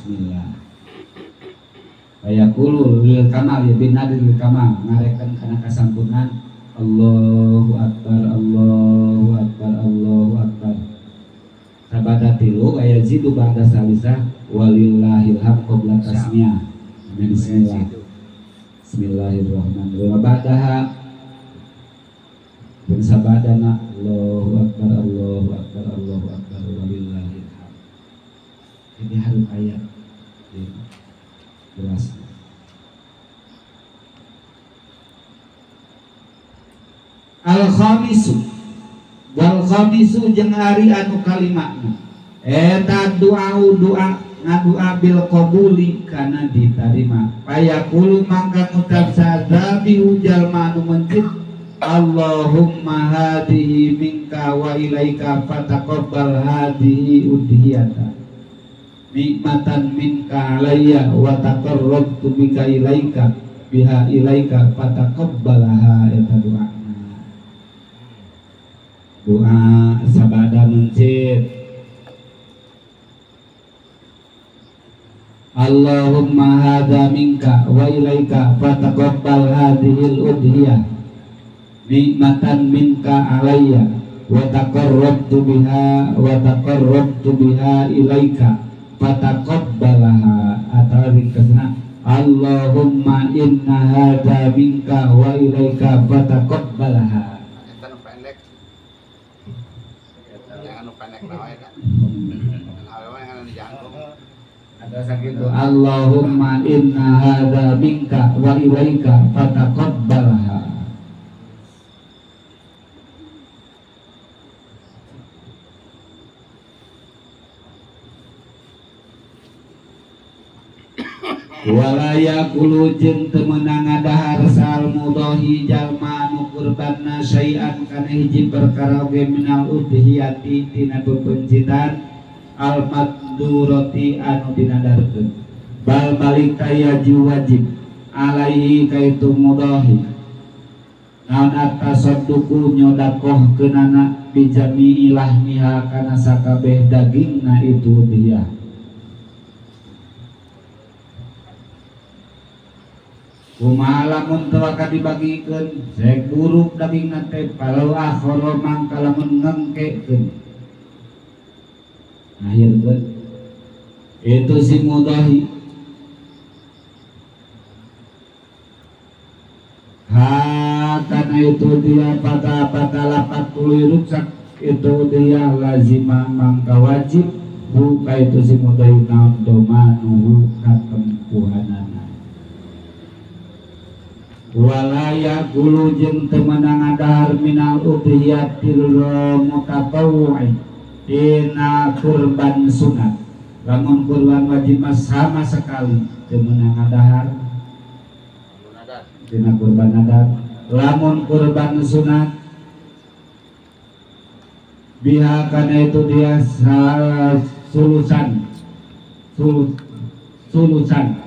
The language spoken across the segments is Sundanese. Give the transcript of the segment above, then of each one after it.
bismillah. Fayaqulu lil kamal ya bin nadir lil kamal ngarekan kana kasampurnaan Allahu akbar Allahu akbar Allahu akbar. Sabada tilu aya zidu ba'da salisah walillahil hamd qabla tasmiyah. Bismillah. Bismillahirrahmanirrahim. Ba'daha pun sabadana Allahu akbar Allahu akbar Allahu akbar walillahil hamd. Ini harus ayat jelas. Al khamisu wal khamisu jeung ari anu kalimana eta doa doa ngadua bil qabuli kana ditarima payaqulu mangka ngucap sadzabi jalma anu mencit Allahumma hadihi minka wa ilaika fataqabbal hadihi udhiyata nikmatan minka alayya wa taqarrabtu bika ilaika biha ilaika fataqabbalaha. Eta doa doa sabada mencit Allahumma hadza minka wa ilaika fataqabbal hadhil udhiyah nikmatan minka alayya wa taqarrabtu biha wa taqarrabtu biha ilaika fataqabbalaha. Atau ringkasna Allahumma inna hadza minka wa ilaika fataqabbalaha. Eta nu pendek. Yang anu pendek naon eta? Anu yang di jangkung. Ada sakitu Allahumma inna hadza minka wa ilaika fataqabbalaha. Wala yaqulu jeung teu meunang ngadahar sal mudahi jalma anu kurbanna syai'an kana hiji perkara oge minal udhiyati tina pepencitan al madurati anu dinadarkeun bal balik kaya wajib alaihi kaitu mudahi naon atasadduqu nyodakoh keunana bijami ilahmiha kana sakabeh dagingna itu udhiyah. Kumaha lamun teu akan dibagikeun sek buruk dagingna teh palau akhara mangka lamun ngengkekeun akhirkeun itu si mudahi ha kana itu dia pada pada 40 ruksak itu dia lazima mangka wajib buka itu si mudahi naon domanuhu katempuhanana. Walaya gulu jeung teu meunang ngadahar minal udhiyatil mutatawwi dina kurban sunat. Lamun kurban wajib mah sama sekali teu meunang ngadahar dina kurban nadar. Lamun kurban sunat biha kana itu dia sulusan sulusan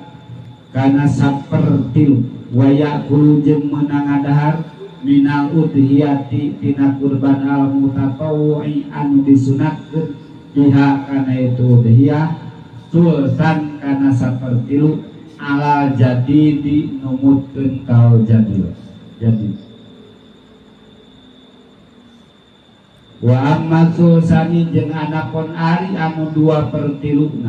kana sapertilu waya kulu jeung meunang ngadahar minal udhiyati tina kurban al mutatawwi anu disunatkeun biha kana itu udhiyah sulsan kana sapertilu ala jadidi numutkeun kal jadil jadi wa amma sulsani jeung anakon ari anu 2/3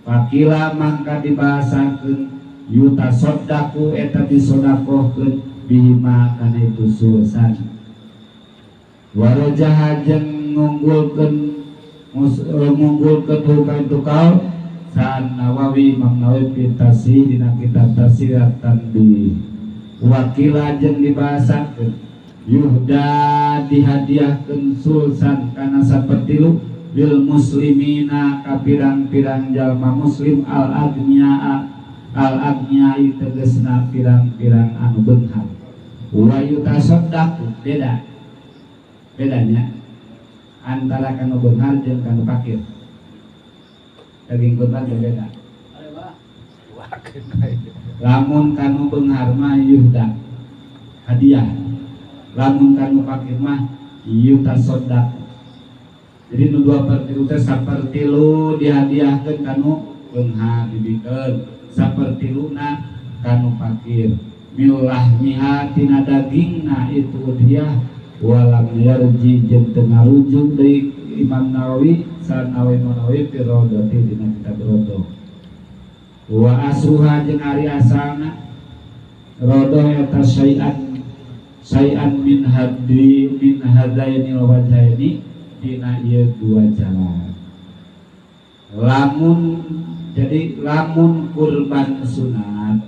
pakila mangka dibahasakeun yuta sodaku eta disodakohkeun bihima kana itu sulsan warojaha jeung ngunggulkeun ngunggulkeun ka itu kaul San Nawawi Imam Nawawi pitasi dina kitab Tafsir Tanbih wakila jeung dibahasakeun yuhda dihadiahkeun sulsan kana sapertilu lil muslimina ka pirang-pirang jalma muslim al agniya al agniya tegesna pirang-pirang anu beunghar wa yutasaddaqu beda bedanya antara kanu beunghar jeung kanu fakir daging kurban beda. Lamun kanu beunghar mah yuhda hadiah, lamun kanu fakir mah yutasaddaq. Jadi nu 2/3 teh sapertilu dihadiahkeun kanu beunghar dibikeun sapertiluna kanu fakir milahmiha tina dagingna itu udhiyah walam yarji jeung teu ngarujuk deui Imam Nawawi sanawi Nawawi fi raudhati dina kitab Raudhah wa asruha jeung ari asalna raudhah eta syai'an min haddi min hadainil wajhaini dina ieu dua jalan. Lamun jadi lamun kurban sunat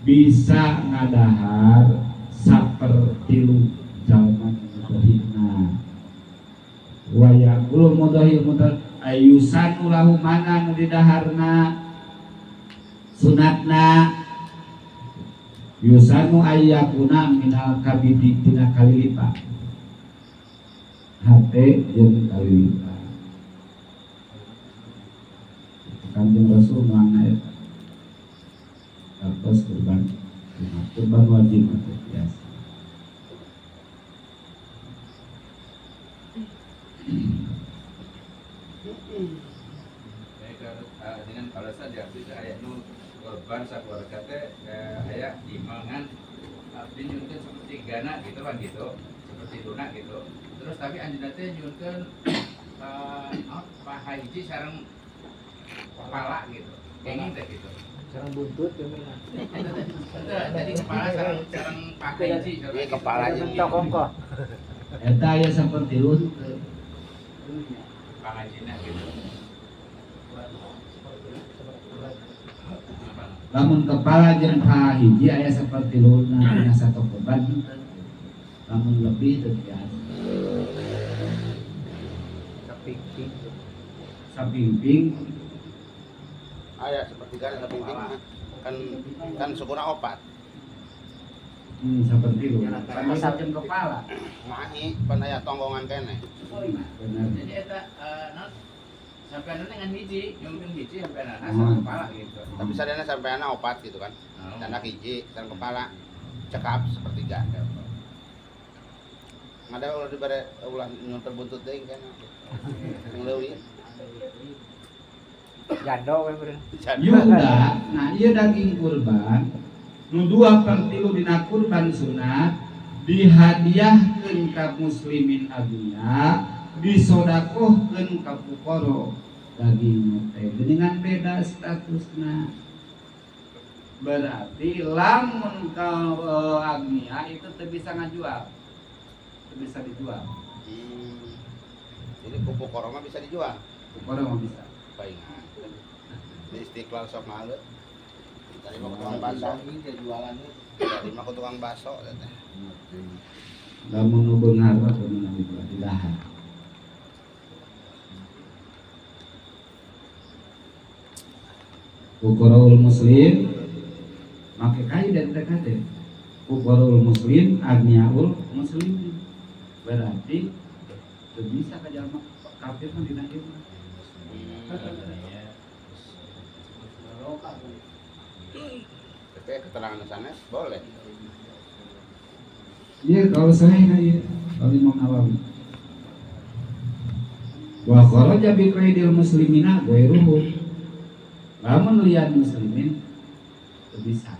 bisa ngadahar sapertilu jalma mudahina wa yaqulu mudahil mutar ayusanu lahu mana nu didaharna sunatna yusanu ayyakuna minal kabidi tina kalilipa hate jeung kalilipa. Kanjeng Rasul mana eta atas kurban kurban wajib atau biasa. Dengan kalau saja bisa aya nu korban sakeluarga teh aya dimangan abdi nyunkeun seperti gana gitu kan gitu, seperti luna gitu. Terus tapi anjeunna teh nyunkeun paha hiji sareng kepala gitu. Kenging teh gitu. Sareng buntut ya mah. Jadi kepala sareng paha hiji. Iya kepala jeung tongkong. Eta aya saperti henteu. Pangajina gitu. Lamun kepala jeung paha hiji aya saperti luna dina satu korban henteu. Lamun lebih teu biasa. Sapingping. Sapingping aya sepertiga sapingping kan kan sukuna opat. Seperti lu. Kan jeung kepala. Mahi pan aya tonggongan keneh. Bener. Jadi eta naon sampeanna ngan hiji, nyungkeun hiji sampeanna sareng kepala gitu. Tapi sadayana sampeanna opat gitu kan. Tandak hiji sareng kepala cekap sepertiga. Ngada ulah dibere ulah nyunter buntut deui kan. Sing leuwih. Jando we beureun. Yuda, nah ieu daging kurban nu 2/3 dina kurban sunat dihadiahkeun ka muslimin adunya disodakohkeun ka fuqara daging teh geuningan beda statusna. Berarti lamun ka agnia itu teu bisa ngajual, teu bisa dijual. Jadi ku fuqara mah bisa dijual. Fuqara mah bisa. Paingan. Di Istiqlal sok ngale. Tadi mah tukang bakso. Tadi mah tukang bakso teh. Lamun nu beunghar mah kudu dijual didahar. Fuqaraul muslim make kaidah teh kade. Fuqaraul muslim agniaul muslim. Berarti teu bisa ka jalma kafir mah dina ieu mah. Tapi keterangan sanes boleh. Iya kalau saya iya kalau Imam Nawawi. Wa kharaja bi qaidil muslimina ghairuhum. Lamun lian muslimin teu bisa.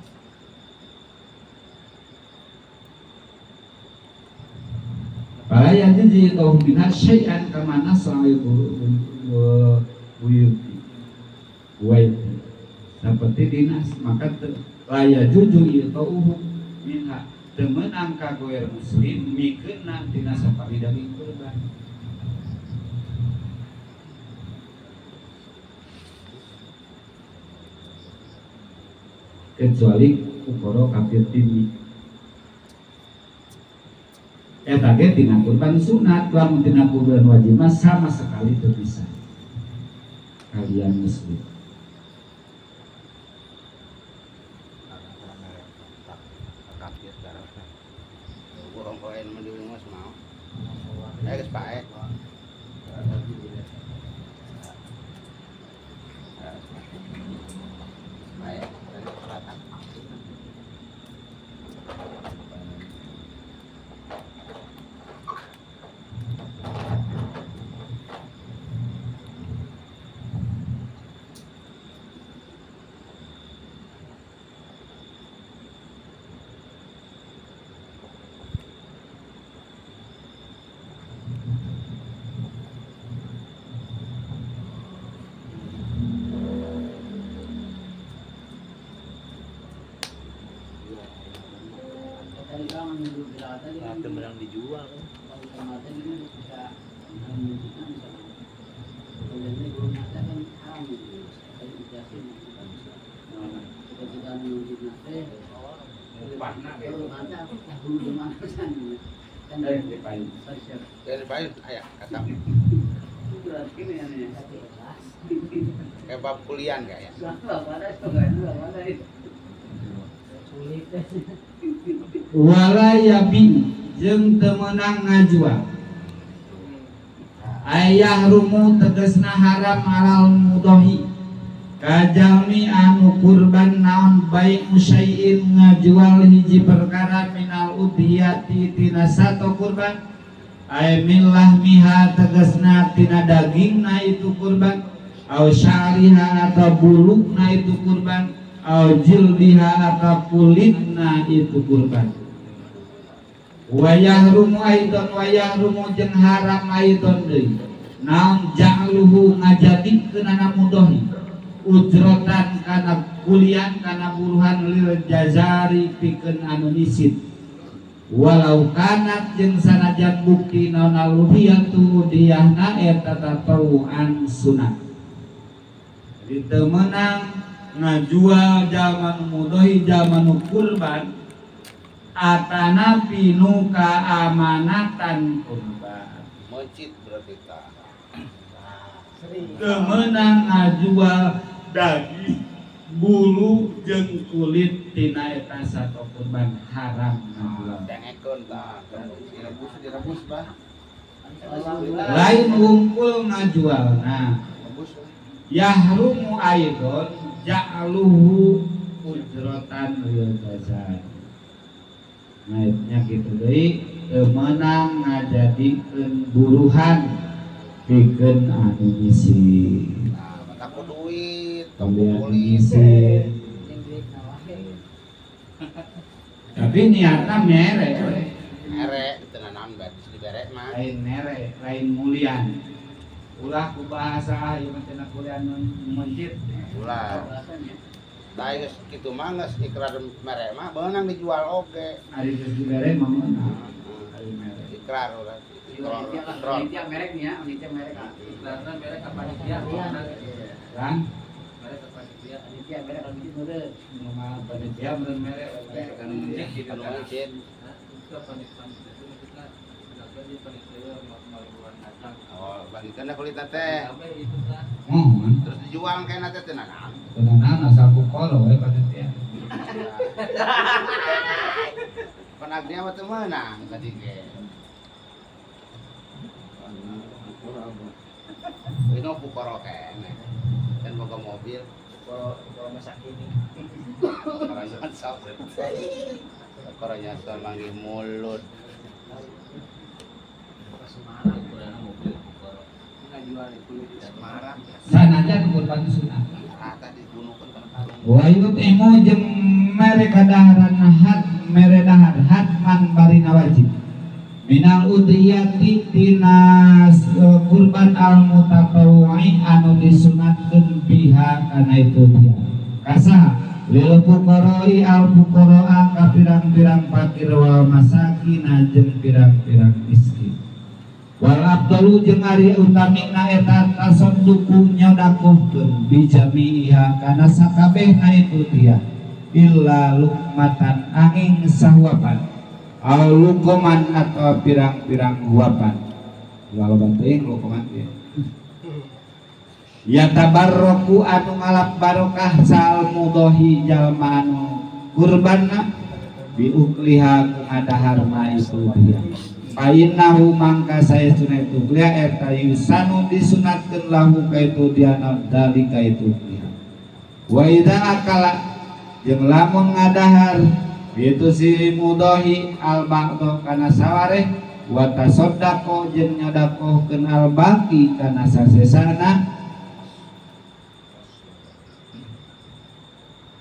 Fala yajzi qaum minha syai'an kama nasa buyuti. Waiti. Seperti dinas maka laya juju itauhu minha teu meunang ka goer muslim mikeunna tina sapari daging kurban. Kecuali ukoro kafir timi. Eta ge tina kurban sunat lamun tina kurban wajib mah sama sekali teu bisa kalian muslim. Nah, menang dijual kan. Dari payun aya kata. Kebab kulian kayak. Wala yabi jeung teu meunang ngajual. Ayah rumu tegasna haram alal mudohi kajalmi anu kurban naon baik musyai'in ngajual hiji perkara minal udhiyati tina sato kurban ay min lahmiha tegasna tina dagingna itu kurban au sya'riha atau bulukna itu kurban au jildiha atau kulitna itu kurban. Wayahrumu aidon wayahrumu jeung haram aidon deui naon ja'luhu ngajadikeunana mudohi ujrotan kana kulian kana buruhan lil jazari pikeun anu nisit walau kanat jeung sanajan bukti naon aluhiyatu udhiyahna eta tatawuan sunat. Jadi teu meunang ngajual jalma nu mudohi jalma nu kurban atanapi nu kaamanatan kurban. Meuncit berarti tah. Teu meunang ngajual daging bulu jeung kulit tina eta sato kurban haram ngajual. Dengekeun tah, direbus direbus bah. Lain wungkul ngajualna. Yahrumu aidon ja'luhu ujrotan lil jazar. Naiknya gitu deui teu meunang ngajadikeun buruhan pikeun anu misi. Nah, mata ku duit, misi. Tapi niatna mere. Mere teu nanaon bae dibere mah. Lain mere, lain mulian. Ulah ku bahasa ah ieu mah cenah kulian mencit. Ulah. Bae geus kitu mah geus ikrar mere mah beunang dijual oge. Ari geus dibere mah meunang. Ari mere. Ikrar ulah. Panitia merek nih ya, panitia merek. Ikrarna merek ka panitia. Kan? Merek ka panitia. Panitia merek kalau gitu meureun. Nu mah panitia meureun mere. Kan mencit gitu Anu mencit. Itu panitia itu maksudna di panitia malibuan datang. Oh, bagikeun da kulitna teh. Itu tah. Mohon. Terus dijual kena teh teu nanaon. Teu nanaon asal ku kolo we panitia. Panagnya mah teu meunang tadi ge. Ini pukoro kene. Kan boga mobil, pukoro masak ini. Pukoro nyasar. Pukoro nyasar manggih mulut. Semarang kurang mobil pukoro. Ngajual kulit Semarang. Sanajan kurban sunah. Rata dibunuhkeun kana kalung. Wa yutimu jeung mere kadaharan had mere dahar hatman barina wajib. Minal udhiyati tina kurban al mutatawwi anu disunatkeun biha kana itu dia. Kasaha lil fuqara'i al fuqara'a ka pirang-pirang fakir wal masakin jeung pirang-pirang miskin. Wal afdalu jeung ari utamina eta tasadduqu nyodakohkeun bi jami'iha kana sakabehna itu dia illa lukmatan angin sahuapan. Al lukoman atau pirang-pirang huapan. Lalu bantuin lukoman ya. Ya tabarroku anu ngalap barokah sal mudohi jalma anu kurbanna biukliha ku ngadaharna itu dia. Fainnahu mangka saestuna itu dia eta yusanu disunatkeun lahu ka itu dia dalika itu dia. Wa idza akala jeung lamun ngadahar itu si mudohi al ba'do kana sawareh wa tasaddaqo jeung nyodakohkeun al baqi kana sasesana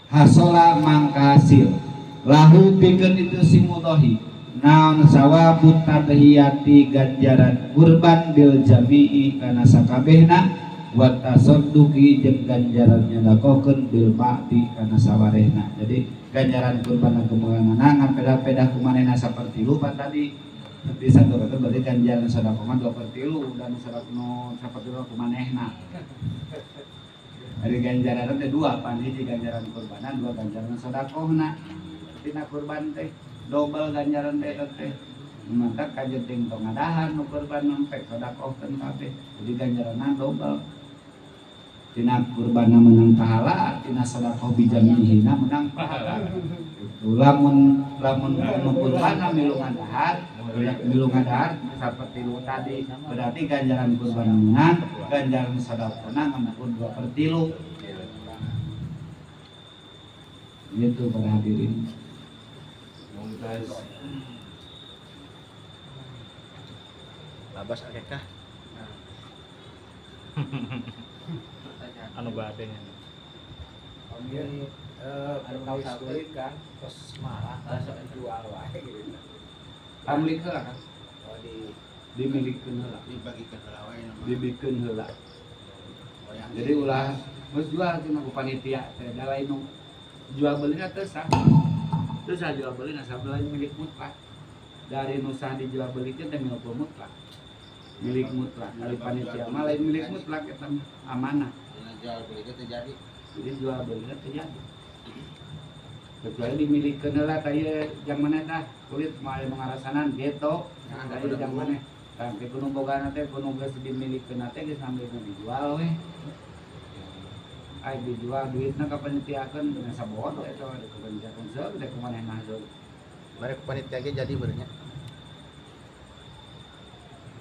hasola mangka hasil lahu pikeun itu si mudohi naon sawabut tadhiyati ganjaran kurban bil jami'i kana sakabehna Wa tasadduqi jeung ganjaran nyedakohkeun bil ba'di kana sawarehna. Jadi ganjaran kurban kemenangan ngan peda-peda kumanehna sapertilu pan tadi di satu itu berarti ganjaran sedekah mah 2/3 dan sedekah nu sapertilu kumanehna. Dari ganjaran teh 2 pan hiji ganjaran kurbanan 2 ganjaran sedekahna. Tina kurban teh dobel ganjaran teh teh. Mantap kajeting tong ngadahan nu kurban nempek sedekahkeun kabeh. Jadi ganjaranna dobel. Tina kurbanna menang pahala, tina sedekah bijamihina menang pahala. Itu lamun lamun nu kurbanna milu ngadahar, milu ngadahar sapertilu tadi, berarti ganjaran kurban menang, ganjaran sedekahna ngamukun 2/3. Itu para hadirin. Mumtaz. Labas akekah. Anu badenya. Kami kawis kulit kan, terus marah, jual wae gitu. Pamlik heula kan? Oh di dimilikeun heula, dibagikeun heula wae nama. Dibikeun heula. Jadi ulah geus jual cenah ku panitia teh da lain nu jual beulina teu sah. Teu sah jual beulina sabab lain milik mutlak. Dari nu sah dijual belikeun teh milik mutlak. Milik mutlak, dari panitia mah lain milik mutlak eta amanah. Jual beli itu terjadi. Jadi jual beli itu terjadi. Kecuali dimilikeun heula ka ieu jang maneh tah kulit moal mengarasanan gitu. Nah, ka ieu jang maneh. Tah ke kudu bogana teh kudu geus dimilikeun teh geus ngambilkeun dijual we. Ai dijual duitna ka panitiakeun dengan sabodo eta we ka panitiakeun seug teh kumanehna seug. Bare ku panitia ge jadi beurnya.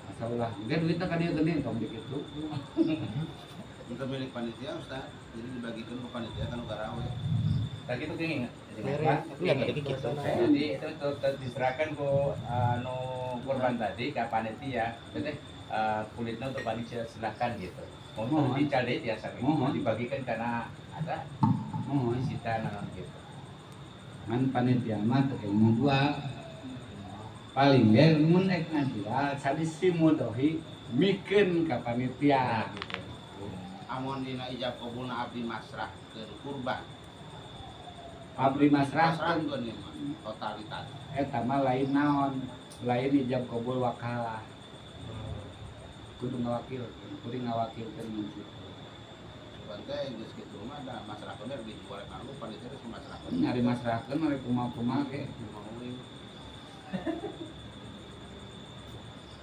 Asa ulah ge duitna ka dieu geuning tong dikitu. Untuk milik panitia Ustaz, jadi dibagikan ke panitia kan garawe. Tadi itu kenging. Iya, tadi gitu. Jadi itu diserahkan ke anu kurban tadi ke panitia. Jadi kulitnya untuk panitia silahkan gitu. Mau dicari biasa gitu, dibagikan karena ada disita naon gitu. Man panitia mah teu kenging jual. Paling ge mun ek ngajual sadis si mudohi mikeun ka panitia gitu. Amun dina ijab kabulna abdi masrahkeun kurban. Abdi masrahkeun ieu mah totalitas. Eta mah lain naon, lain ijab kabul wakalah. Kudu ngawakilkeun, kudu ngawakilkeun mun kitu. Kurban teh geus kitu mah da masrahkeun dijual ka lu panitia geus masrahkeun. Nyari masrahkeun mah kumaha-kumaha ge.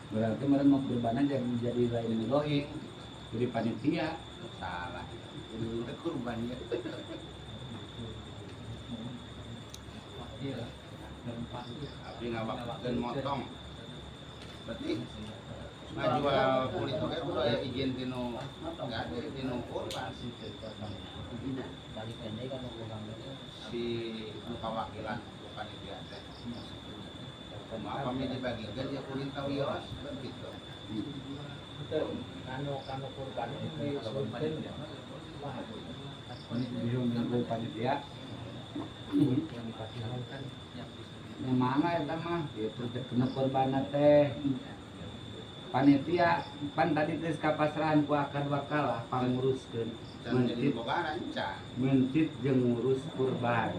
Berarti meureun mau kurbanan jadi lain mudohi, jadi panitia. Salah. Jadi kurban ya. Iya. Abdi ngawakilkeun motong. Berarti ngajual kulit oge kudu aya izin tinu enggak ada tinu kurban. Si nu kawakilan ku panitia teh. Kumaha pami dibagikeun ya kulit tawios gitu. Kanu kanu kurban disebutkeun mah dihungkeun panitia. Yang mana eta mah kitu teh kena kurbanna teh. Panitia pan tadi geus kapasrahan ku akad wakalah panguruskeun. Mencit mencit jeung ngurus kurban.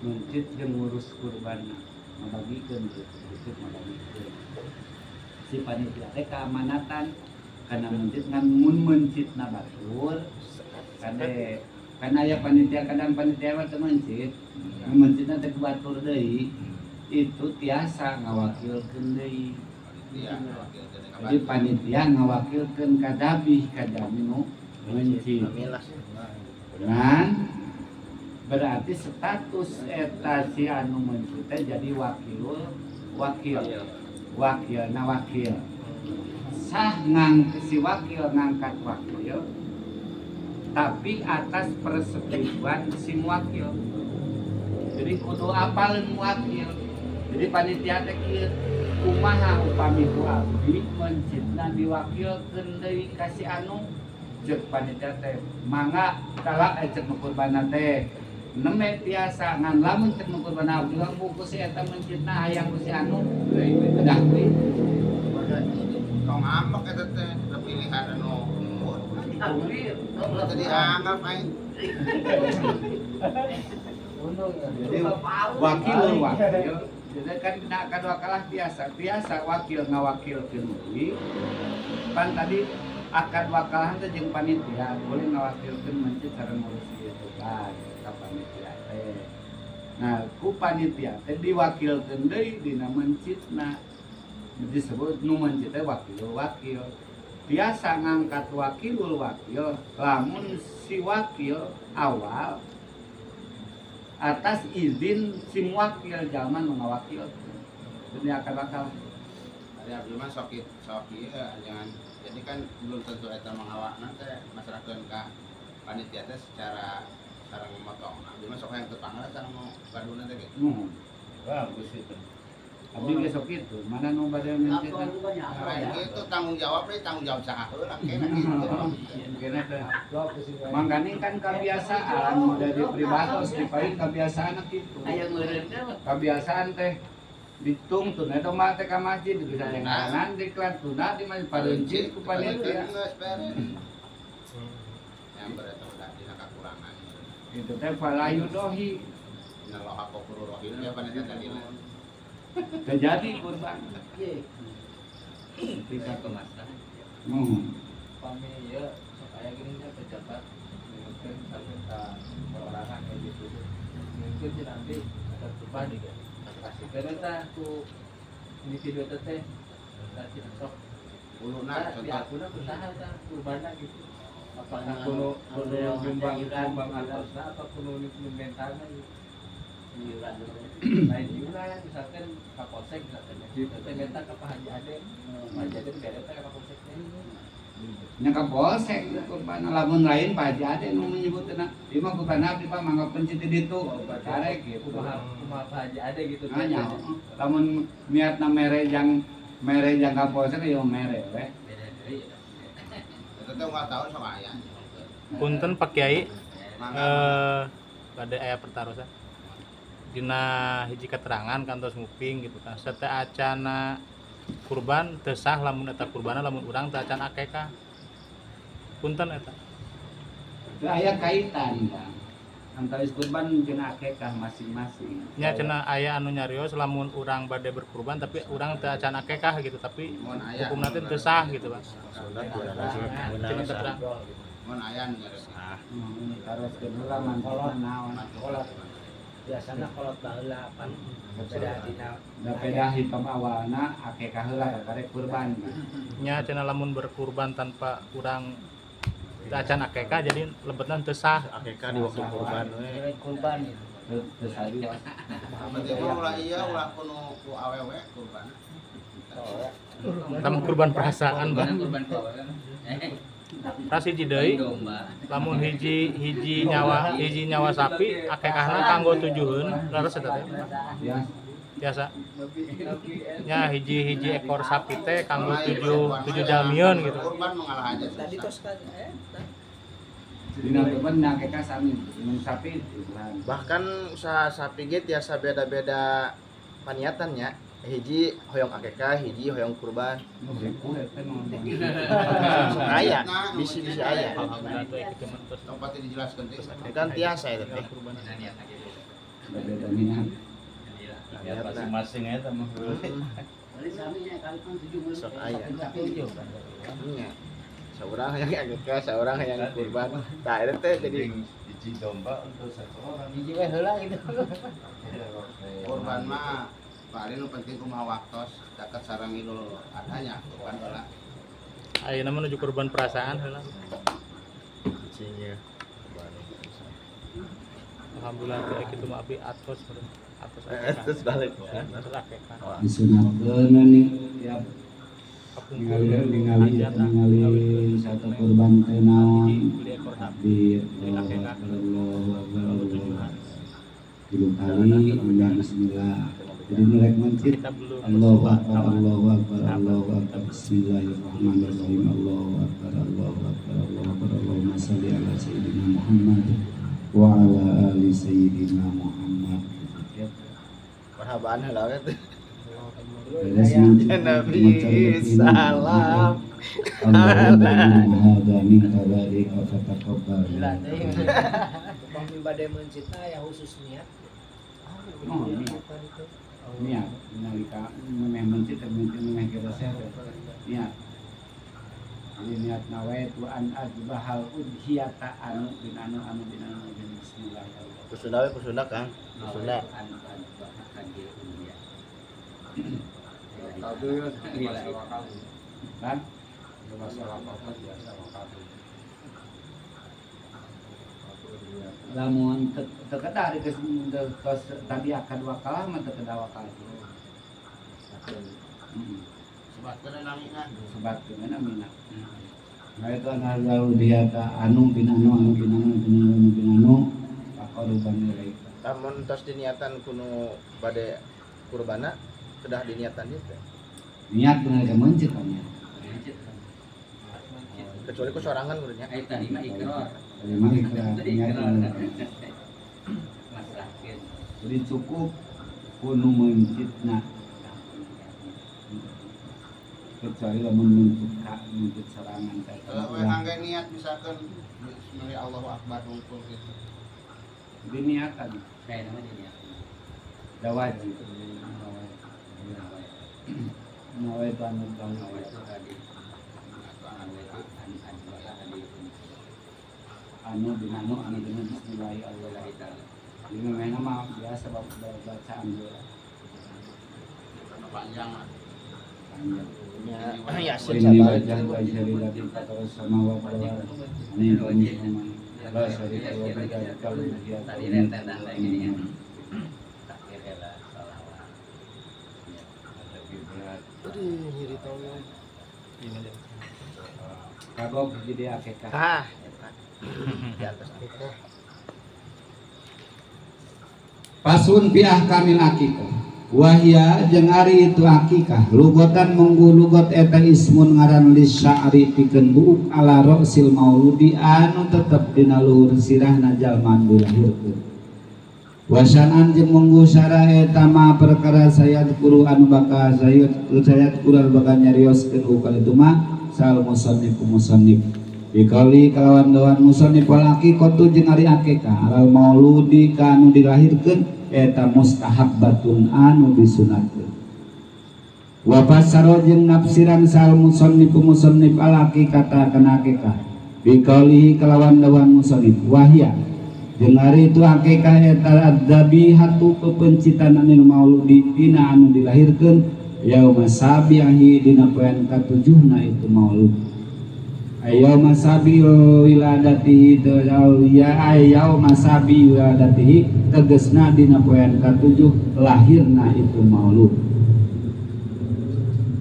Mencit jeung ngurus kurbanna ngabagikeun kitu, mencit ngabagikeun. Si panitia teh keamanatan kana mencit ngan mun mencitna batur kade kana aya panitia kadang panitia mah teu mencit, mencitna teh ku batur deui itu tiasa ngawakilkeun deui. Jadi panitia ngawakilkeun ka dabih ka jami nu mencit. Nah, berarti status eta si anu mencit teh jadi wakilul wakil. Wakilna wakil. Sah ngang si wakil ngangkat wakil tapi atas persetujuan si muwakil. Jadi kudu apaleun muwakil. Jadi panitia teh kieu kumaha upami ku abdi mencitna diwakilkeun deui ka si anu ceuk panitia teh mangga kala ceuk nu kurbanna teh neme tiasa ngan lamun ceuk nu kurbanna abdi mah ku si eta mencitna hayang ku si anu kedah deui. Tong ngambek eta teh pilihan anu tadi anggap aing. Jadi wakil wakil. Jadi kan nak kadua kalah biasa, biasa wakil ngawakilkeun deui. Pan tadi akad wakalah teh jeung panitia, boleh ngawakilkeun mencit cara ngurus ieu tugas ka panitia teh. Nah, ku panitia teh diwakilkeun deui dina mencitna. Disebut nu mencit teh wakil wakil. Biasa ngangkat wakilul wakil lamun si wakil awal atas izin si muwakil jalma nu ngawakil. Jadi akad wakal. Ari abdi mah sok ieu jangan. Jadi kan belum tentu eta mangawakna teh masrahkeun ka panitia teh secara sareng motong. Abdi mah sok hayang teu pangala sareng nu baduna teh gitu. Nuhun. Bagus itu. Abdi ge sok kitu, mana nu bade mencit. Lain kitu tanggung jawab deui, tanggung jawab saha heula kena gitu. Kena teh. Mangkaning kan kebiasaan dari pribados dipain kebiasaan kitu. Aya meureun teh. Kebiasaan teh ditungtun eta mah teh ka masjid bisa yang ngaran diklat tuna di masjid parencit ku panitia. Geus beres. Yang berarti udah dina kakurangan. Itu teh falayu dohi. Innallaha ghafurur rahim ya panitia tadi. Terjadi kurban. Bisa kemasan. Pami ieu sok aya geuning nya pejabat mungkin sampai ka perorangan kayak gitu. Mungkin sih nanti ada kurban kasihkeun eta ku individu eta teh nanti sok uluna contoh diakuna ku saha tah kurbanna gitu. Apakah kuno nyumbang nyumbang antosna atau kuno mentalna gitu. Iuran lain iuran misalkan Kapolsek misalkan teh minta ke Pak Haji Ade, Pak Haji Ade bere teh ka Kapolsek teh. Nya Kapolsek kurban lamun lain Pak Haji Ade nu menyebutna ieu mah kurban abdi Pak mangga pencit di ditu karek gitu. Kumaha kumaha Pak Haji Ade gitu. Nya lamun niatna mere jang Kapolsek ya mere we. Beda deui. Eta teh unggal taun sok aya. Punten Pak Kiai. Bade aya pertarosan. Dina hiji keterangan kantos nguping gitu kan sateu acana kurban teu sah lamun eta kurbana lamun urang teu acan akekah punten eta teu aya kaitan Kang antawis kurban jeung akekah masing-masing nya cenah aya anu nyarios lamun urang bade berkurban tapi urang teu acan akekah gitu tapi hukumna teh teu sah gitu Pak. Cenah keterangan mun aya nu nyarios taroskeun heula mantolot naon biasana kolot baheula pan beda dina beda hitam awalna akekah heula karek kurban nya cenah lamun berkurban tanpa urang teu acan akekah jadi lebetna teu sah akekah di waktu kurban we kurban teu sah berarti ulah ieu ulah kuno ku awewe kurban lamun kurban perasaan Bang kurban ku awewe ras hiji deui lamun hiji nyawa sapi akekahna kanggo tujuheun leres eta teh biasa nya hiji ekor sapi teh kanggo tujuh jalmieun gitu kurban mengalah aja tadi tos kan dina kurban akekah sami mun sapi bahkan usaha sapi ge tiasa beda-beda paniatannya hiji hoyong akekah hiji hoyong kurban aya bisi-bisi aya tempat dijelaskeun teh kan tiasa eta teh beda niat masing-masing eta mah sok aya nya saurang hayang akekah saurang hayang kurban tah eta teh jadi hiji domba untuk satu orang hiji we heula gitu kurban mah paling nu penting kumaha waktos dekat sareng Idul Adha nya kurban heula. Ayeuna mah nuju kurban perasaan heula. Cing Alhamdulillah teh kitu mah abdi atos atos terus balik. Atos akekah. Disunatkeun nih tiap ningali satu kurban teh naon takbir Allahu akbar Allahu tilu kali undang bismillah. Jadi nurek mencit Allahu akbar Allahu akbar Allahu akbar bismillahirrahmanirrahim Allahu akbar Allahu akbar Allahu akbar Allahumma shalli ala sayyidina Muhammad wa ala ali sayyidina Muhammad. Marhabaan heula we teh. Beres mencit Nabi salam. Allahumma hadza min tabarika fataqabbal. Upami bade mencitna aya khusus niat. Oh, niat nalika memeh mencit memeh gereser niat. Jadi niat nawaitu an adbahal udhiyata anu bin anu anu bin anu bin bismillahirrahmanirrahim. Kusuna we kusuna Kang. Kusuna. Kan? Lamun teu kedah tos tadi akad wakalah mah teu kedah wakalah. Sebatkeun namina. Sebatkeun namina. Nah itu an udhiyata anu bin anu anu bin anu bin anu bin anu faqaruban ilaika. Lamun tos diniatan kuno bade kurbana kedah diniatan ieu teh. Niat bener mencit kan ya. Kecuali ku sorangan kudunya. Ai tadi mah ikrar. Tadi mah ikrar niat. Masrahkeun. Jadi cukup kuno mencitna. Kecuali lamun mencit hak mencit sorangan teh. Kalau we angge niat misalkan bismillah Allahu akbar rungkul gitu. Diniatan. Kayak nama diniatan. Da wajib. Nawaitu an nawaitu tadi anu bin anu anu bin bismillahirrahmanirrahim. Jadi memang mah biasa bacaan juga. Panjang lah. Panjang. Ya, Yasin Inni wajjahtu wajhiya lilladzi fatara samawati wal ardi hanifan musliman la syarika lahu wa bidzalika tadi rentetan lagi nih ya. Takbir heula sholawat. Aduh, nyeri tolong. Kagok jadi akikah. Ah, di atas akikah. Pasun fi ahkamil akikah. Wahya jeung ari itu akikah lugotan munggu lugot eta ismun ngaran lisya'ri pikeun buuk ala ra'sil mauludi anu tetep dina luhur sirahna jalma anu dilahirkeun. Wasanan jeung munggu syara eta ma perkara sayat kuru anu bakal sayat kuru anu bakal nyarioskeun ukal itu mah sal musannif musannif bikauli kalawan doan musannif wal aqiqatu jeung ari akikah alal mauludi ka anu dilahirkeun eta mustahabbatun anu disunatkeun. Wa fasara jeung nafsiran sal musannif musannif al aqiqata kana akikah bikaulihi kalawan doan musannif wahya jeung ari itu akikah eta adzabihatu pepencitan anil mauludi dina anu dilahirkeun yauma sabihi dina poean katujuhna itu maulud. Yauma sabi wiladatihi ya yauma sabi wiladatihi tegesna dina poean katujuh lahirna itu maulud.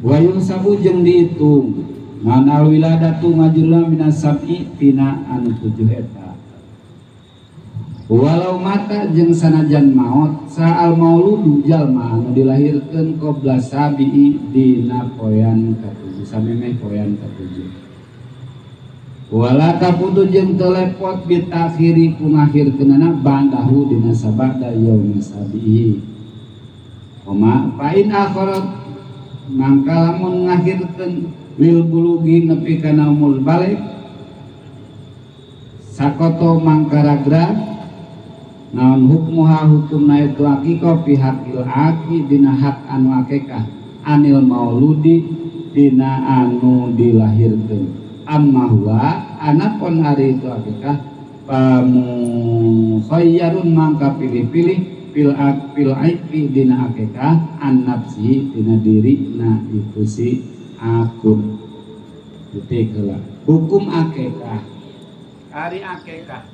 Wa yusabu jeung diitung manal wiladatu majruna minas sab'i tina anu tujuh eta. Walau mata jeung sanajan maot saal mauludu jalma anu dilahirkeun qabla sabi'i dina poean katujuh samemeh poean katujuh. Wala taputu jeung telepot bitakhiri ku ngakhirkeunana ba'dahu dina sabada yauma sabihi. Oma fa in akharat mangka lamun ngakhirkeun lil bulugi nepi kana umur balik sakoto mangka ragrag naon hukmuha hukumna itu akikah pihakil aki dina hak anu akikah anil mauludi dina anu dilahirkeun amma huwa anapun ari itu akikah pamukhayyarun mangka pilih-pilih fil fil aiki dina akikah an nafsi dina diri na itu si akun titik heula hukum akikah ari akikah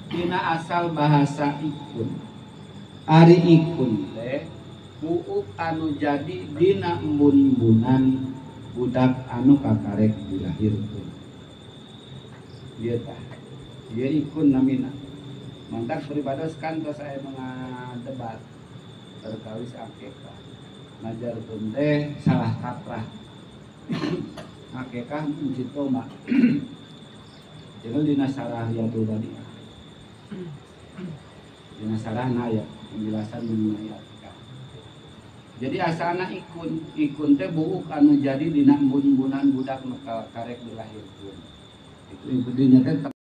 dina asal bahasa ikun ari ikun teh buuk anu jadi dina embun-embunan budak anu kakarek dilahirkeun ieu tah ieu ikun namina mantak pribados kan tos aya mengadebat perkawis akikah ngajarkeun teh salah kaprah akikah mencit domba jeung dina sarah Riyadul Badiah dina sarahna aya penjelasan mengenai akikah. Jadi asalna ikun, ikun teh buuk anu jadi dina embun-embunan budak nu karek dilahirkeun. Itu ibu dinya teh.